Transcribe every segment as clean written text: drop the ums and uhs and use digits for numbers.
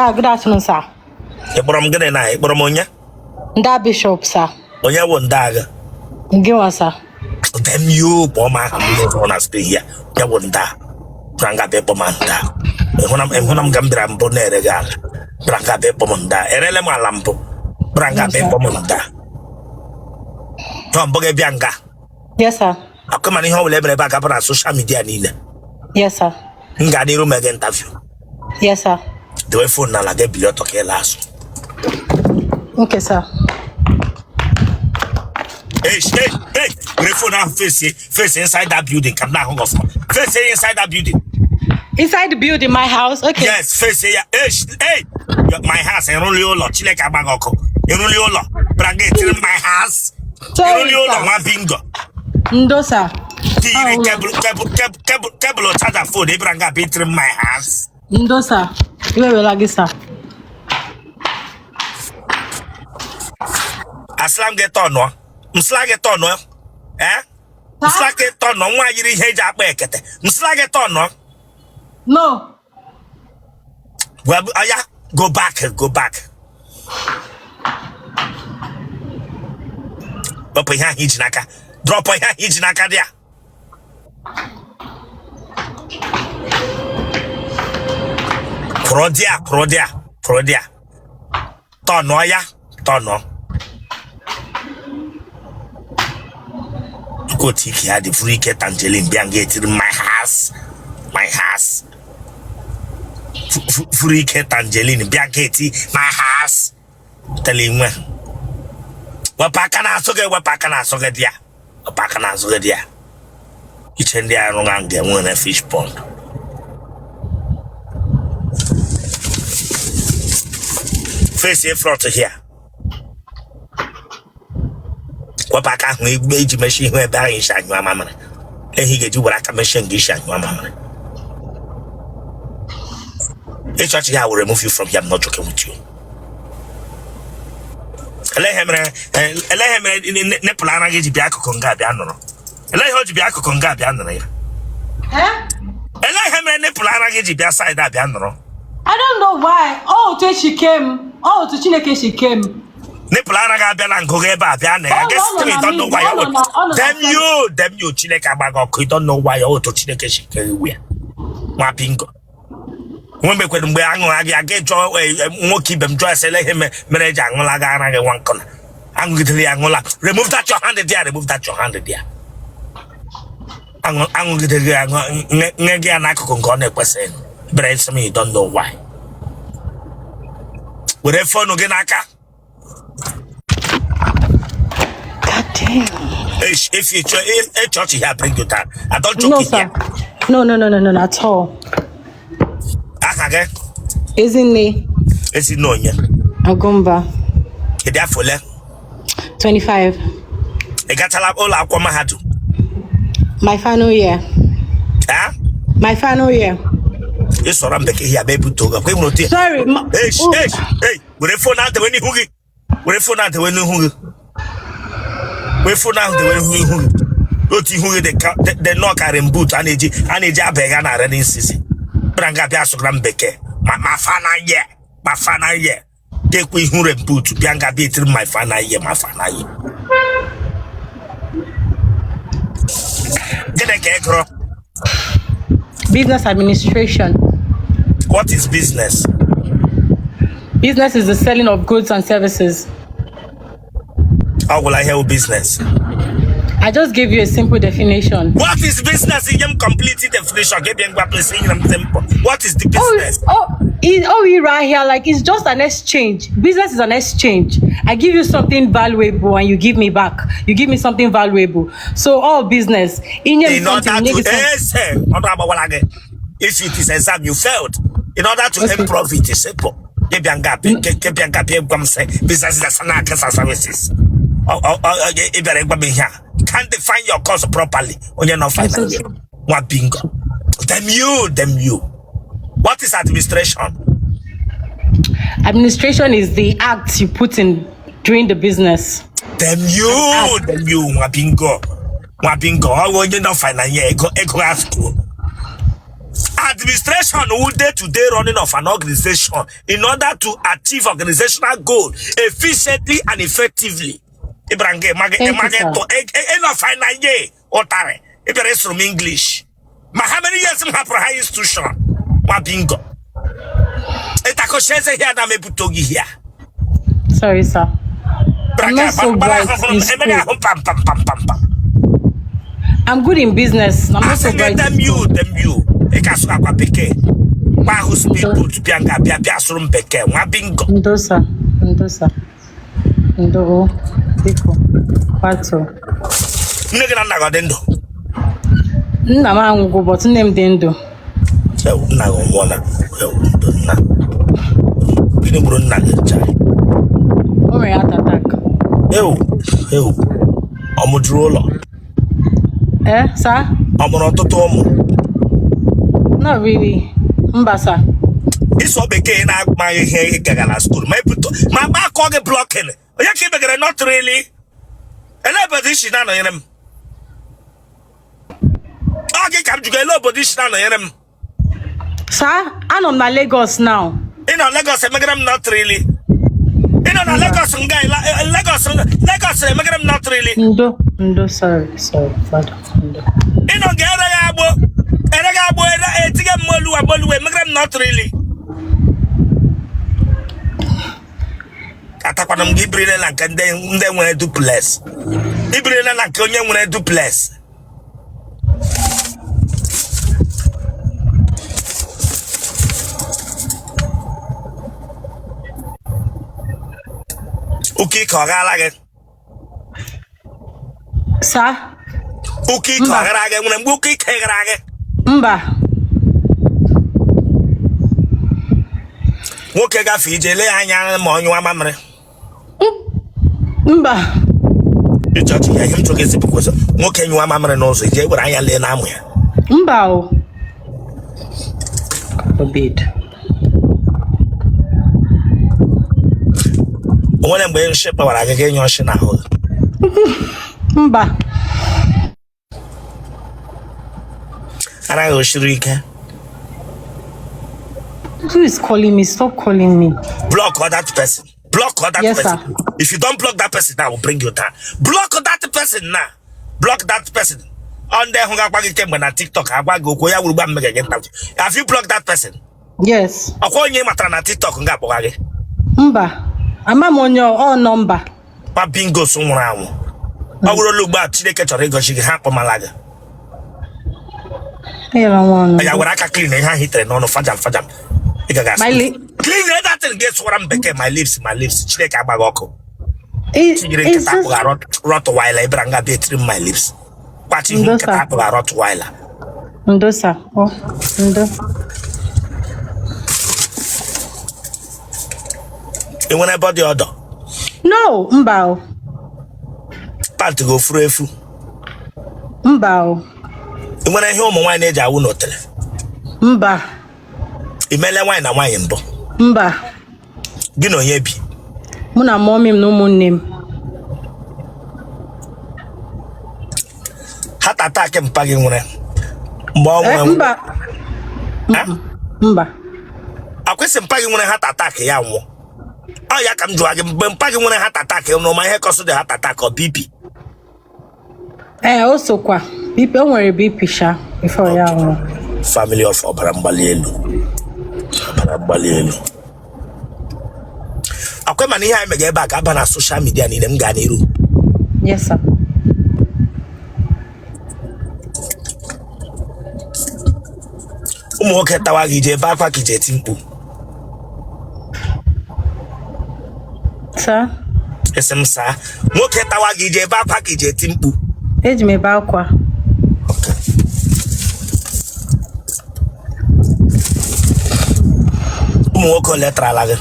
Ah, good afternoon, sir. Ị kpọrọ m gịnị na ị kpọrọ m onye? Nda Bishop, sir. Onye wụ nda gị? Gịnwa, sir. Damn you, kpọọ m aha m n'ụzọ na screen ya. Onye wụ nda? Bịara nga bịa ịkpọ m nda. Ịhụna m ga m bịara mbụ na-ere gị ala. Bịara nga bịa ịkpọ m nda. Erele m ala mbụ. Bịara nga No, bịa sir. ịkpọ m nda. Tọ mbụ gị bịa nga. Yes, sir. Akụ mana ihe ọ bụla e mere ebe a ga-abụ na social media niile. Yes, sir. M gaa n'iru mee gị interview. Yes, sir. Dewe phone n'ala gị ebili ọtọ ka ị laa azụ. Okay, sir. Hey, hey, hey, were phone ahụ face face inside that building ka m na-ahụ gị ọfụma. Face inside that building. Inside the building, my house. Okay. Yes, face ya. Hey, hey, my house ịrụli ụlọ Chineke agba gị ọkụ. Ịrụli ụlọ. Bịara nga etiri my house. Sorry, Ịrụli ụlọ sir. nwa bingo. Ndo, sir. Tiri Oh, cable cable cable cable cable charger phone ị bịara nga bịa etiri my house. Ndo, sir. Iwe wela gị, sir. Asịla m gị tọnụọ. M sịla gị tọnụọ. Eh? M sịla gị tọnụọ nwa yiri ihe eji akpa ekete. M sịla gị tọnụọ. No. Well, oya, go back, go back. Wepụ ihe ahụ i ji n'aka. Drop ihe ahụ i ji n'aka dị ya. Kwụrụ dị ya, kwụrụ dị ya, kwụrụ dị ya. Tọnụọ ya, tọnụọ. Otu ike ya dị furu ike tangerine bịa nga etiri my house, my house. Furu ike tangerine bịa nga eti my house. Tele nwe. Wepụ aka n'azụ gị, wepụ aka n'azụ gị dị ya. Wepụ aka n'azụ gị dị ya. Iche ndị arụ nga nga enwere fish pond. Face front here. Wepụ aka ahụ igbe iji mechie ihu ebe ahụ isi anyụ amamịrị. Ehi ga-eji were aka mechie nga isi anyụ amamịrị. Ịchọchị ya will remove you from here. I'm not joking with you. Elee ihe mere elee ihe mere nipple ara gị ji bịa akụkụ nga bịa nọrọ? Elee ihe o ji bịa akụkụ nga bịa nọrọ ya? Eh? Elee ihe mere nipple ara gị ji bịa side a bịa nọrọ? I don't know why. Oh, otu esi kee m. Oh, otu Chineke si kee m. Nipple ara gị abịa na ngụgụ ebe a bịa na ya. Ọ Guess nọ you na don't know why ọ nọ na ọ nọ na Damn you, damn you, Chineke agba gị ọkụ. You don't know why otu Chineke si kee iwu ya. Nwa bingo. Nwe mekwere mgbe aṅụra gị aga jụọ nwoke ibe m jụọ ese ele ihe mere eji aṅụla gị ara gị nwa nkụna aṅụgidere ya aṅụla. Remove that your hand there, remove that your hand there. Aṅụgidere gị aṅụ nye gị ya n'akụkụ nke ọ na-ekwesịghị. Bere sị m you don't know why. Were phone gị n'aka. God damn. If you if church here bring you down. I don't joke No, here. sir. No, no, no, no, no, not at all. Aha gị? Ezinne. Ezinne onye? Agumba. Ị dị afọ ole? 25. Ị gachala ụlọ akwụkwọ mahadum? My final year. Eh? My final year. Ị sọrọ m bekee ya bụ ebute oge. Kwa ị nwere otu ya. Sorry. Hey, Oh. hey, hey, were phone ahụ dewe n'ihu gị. Were phone ahụ dewe n'ihu gị. Were phone ahụ dewe n'ihu gị. Otu ihu gị dị ka dị nnọọ ka rain boot a na-eji aba ga na rainy season. Bịara nga bịa sụgara m bekee. Ma final year, ma final year. Dekwa ihu rain boot bịa nga bịa etiri my final year, ma final year. Gịnị ka ị gụrụ? Business administration. What is business? Business is the selling of goods and services. Ọ gwụla ihe wụ business. I just gave you a simple definition. What is business? Nye m complete definition. Gị bịa ngwa please nyere m simple. What is the business? Oh, oh, oh, right here, like it's just an exchange. Business is an exchange. I give you something valuable and you give me back. You give me something valuable. So all business. In In order to ese, ọdụ agbawala gị. If it is exam, you failed. In order to earn profit, is simple. Gị bịa nga gị bịa nga bịa gwa m sị business is na akesa services. Ị bịara ịgwa m ihe a. Can't define your course properly. Onye nọ final year. Nwa bingo. Damn you, damn you. What is administration? Administration is the act you put in during the business. Damn you, damn you, nwa bingo. Nwa bingo. Ọ bụ onye nọ final year ego ego ha school. Administration wu day to day running of an organization in order to achieve organizational goal efficiently and effectively. Ị bịara nga ịmaghị Thank you, ịmaghị sir. tụ ịnọ final year ụtarị ị bịara ịsụrụ m English. Ma how many years m hapụrụ high institution? Nwa bingo. Ịtakọcha eze here na m ebute gị here. Sorry, sir. I'm not so Gbara bright ahụhụ in m emeghe school. ahụ pam pam pam pam pam. I'm good in business. I'm not so Asị gị bright in dem school. you dem you ị ka asụ akwa bekee gba ahụ speed boat bịa nga bịa bịa sụrụ m bekee nwa bingo. Ndo, sir. Ndo, sir. Ndo, oh. Biko. Kwato. Nne gị na nna gị ọ dị ndụ? Nna m anwụgo, but nne m dị ndụ. Ewu, nna gị nwụọla. Ewu, ndo nna. Gịnị gburu nna gị chai? O nwere heart attack. Ewu, ewu. Ọ mụjuru ụlọ? Eh, sir? Ọ mụrụ ọtụtụ ụmụ? Not really. Mba, sir. Ịsụ bekee na-amaghị ihe ị gaga na school ma ebute ma gba akọ gị blocking onye ka ị megere not really. Ele obodo isi na-anọnyere m? Ọ gị ka m jụgo, ele obodo isi na-anọnyere m? Sir, anọ m na Lagos now. Ị nọ Lagos emegere m not really. Ị nọ na Lagos nga Lagos Lagos emegere m not really. Ndo, ndo, sorry, sorry, father, ndo. Ị nọ nga ereghị agbụ ereghị agbụ etige m oluwa oluwa emegere m not really. Atakwana m gị ibirile na nke ndị ndị nwere duplex, ibirile na nke onye nwere duplex. Ụka ike ọ ghala gị? Sir? Ụka ike ọ Mba. ghara gị? Nwere mgbe ụka ike ghara gị? Mba. Nwoke gafee ije lee ya anya ma ọ nyụwa mamịrị? Mba. Ịchọchị ya ihe m chọrọ ezipụ kwụsị nwoke nyụwa mamịrị n'ụzọ ije were anya lee na amụ ya? Mba o. Forbid. O nwere mgbe nshị kpawara gị ga enye ọshị n'ahụ gị? Mba. Anaghị osiri ike. Who is calling me? Stop calling me. Block that person. Block that Yes, person. sir. If you don't block that person now, I will bring you down. Block that person now. Block that person. On ndị hụ ga-agwa gị kemgbe na TikTok agwa gị okwu ya wuru gba mmega gị nta. Have you blocked that person? Yes. Ọkwa onye ị matara na TikTok nga akpọga gị? Mba. Ama m onye ọ nọmba. Pa bingos nwụrụ anwụ. Ọ bụrụ olu ugbu a Chineke chọrọ ịgọzi gị ha akpọmala gị. Enyela nwa ọnụ. Ya were aka clean ihe ahụ itere n'ọnụ fajam fajam. Ị gaga My clean that thing gị sụwara m bekee my lips my lips Chineke agbaghị ọkụ. Tinyere It's nkịta just akpụgha Rottweiler ịbịara nga bịa etiri m my lips. Kwachi ihu Ndo, nkịta sir. akpụgha Rottweiler. Ndo, sir. Oh, ndo. Ị nwere body odor? No, mba o. Pant gị ofuru efu? Mba o. Ị nwere ihe ụmụ nwaanyị na-eji awụ n'otele? Mba. Ị meele nwaanyị na nwaanyị mbụ? Mba. Gị na onye bi? Mụ na mummy m na ụmụnne m. Heart attack mpa gị nwere mgbe ọ Eh, nwere? mba. Eh? Mba. Akwụsị mpa gị nwere heart attack ya nwụọ. Ọ ya ka m jụrụ gị mgbe mpa gị nwere heart attack nụrụ ma ihe cause dị heart attack ọ BP? Ee, o sokwa. BP, o nwere BP sha before ya nwụọ. Family of ọbara mgbali elu. Ọbara mgbali elu. Akwa mana ihe anyị mega ebe a ga-aba na social media niile m gaa n'iru. Yes, sir. Ụmụ nwoke tawa gị ije ebe akwa ka ije eti mkpu? Sir, Esi m saa nwoke tawa gị ije ebe akwa ka ije eti mkpu? Eji m ebe akwa. Okay. Ụmụ nwoke ole tarala gị?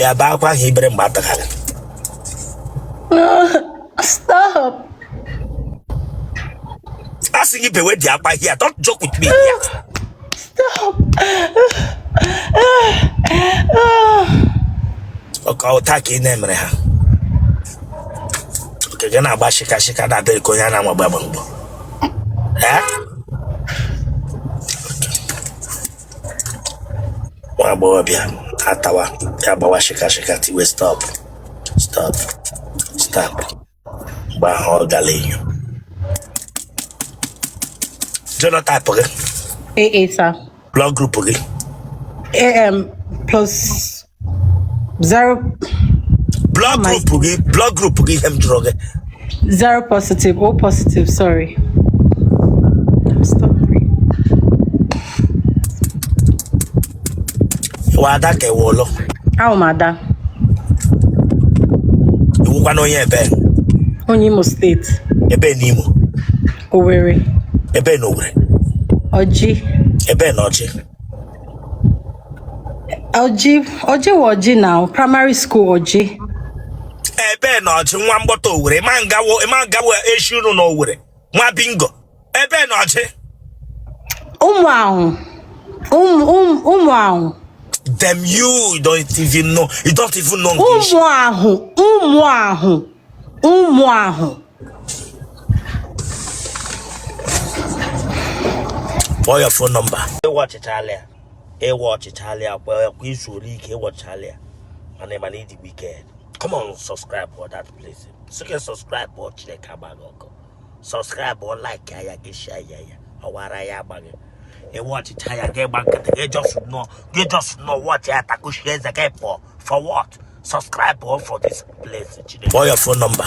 Ya bee akwa ahụ ibere mgbe atagha gị. Stop. A sị gị bewe dị akwa here. Don't joke with me here. Stop. Ọka ụta ka ị na-emere ha. Okay, Gị na-agba shika shika na-abịa ka onye a na-amagba agba mgbọ. Ee, nwa agbọghọbịa atawa ya gbawa shika shika, tiwe stop, stop, stop. Mgbe ahụ ọ gara enyo genotype gị? AA, sir. Blood group gị? AM plus zero. Blood My group gị, blood group gị, ihe m jụrụ gị. Zero positive, O positive, sorry. Stop. Iwe ada ka iwe ụlọ? Awụ m ada. Iwukwa na onye ebe? Onye Imo Steeti. Ebe n'Imo? Owerri. Ebe na Owerri? Ọjị. Ebe na Ọjị? Ọjị, Ọjị wụ Ọjị now, primary school Ọjị. Ebe na Ọjị, nwa mgbọta Owerri, ịma ngawo eshi unu na Owerri, nwa bingo, ebe na Ọjị? Ụmụ ahụ. Ụmụ ụmụ ụmụ ahụ. Them, you don't even know, you don't even know nke isi. Ụmụ ahụ, ụmụ ahụ, ụmụ ahụ. Kpọọ your phone number. Ịwa ọchịchalị ya, ịwa ọchịchalị ya kwa kwa izu ole ike ịwọchalị ya, mana ịma na ịdị wicked. Come on, subscribe for that place. Sike subscribe ọ, Chineke agbaghị ọkụ. Subscribe ọ, like ya, gị share ya, ya ọwara ya agbaghị. Ịwa ọchịcha ya, gị gba nkịtị, gị just nọ, gị just nọ watch ya, takushi eze gị pụọ. For what? Subscribe ọ for this place. Chineke. Kpọọ your phone number.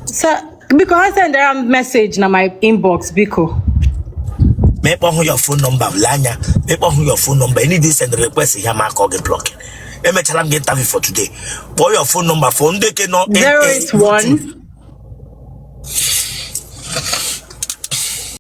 Sir, biko ha sendara m message na my inbox, biko. Ma ịkpọ hụ your phone number, lee anya, ma ịkpọ hụ your phone number, any day send request ya, ma akọ gị block. Emechala m gị interview for today. Kpọọ your phone number for ndị ke nọ. 081.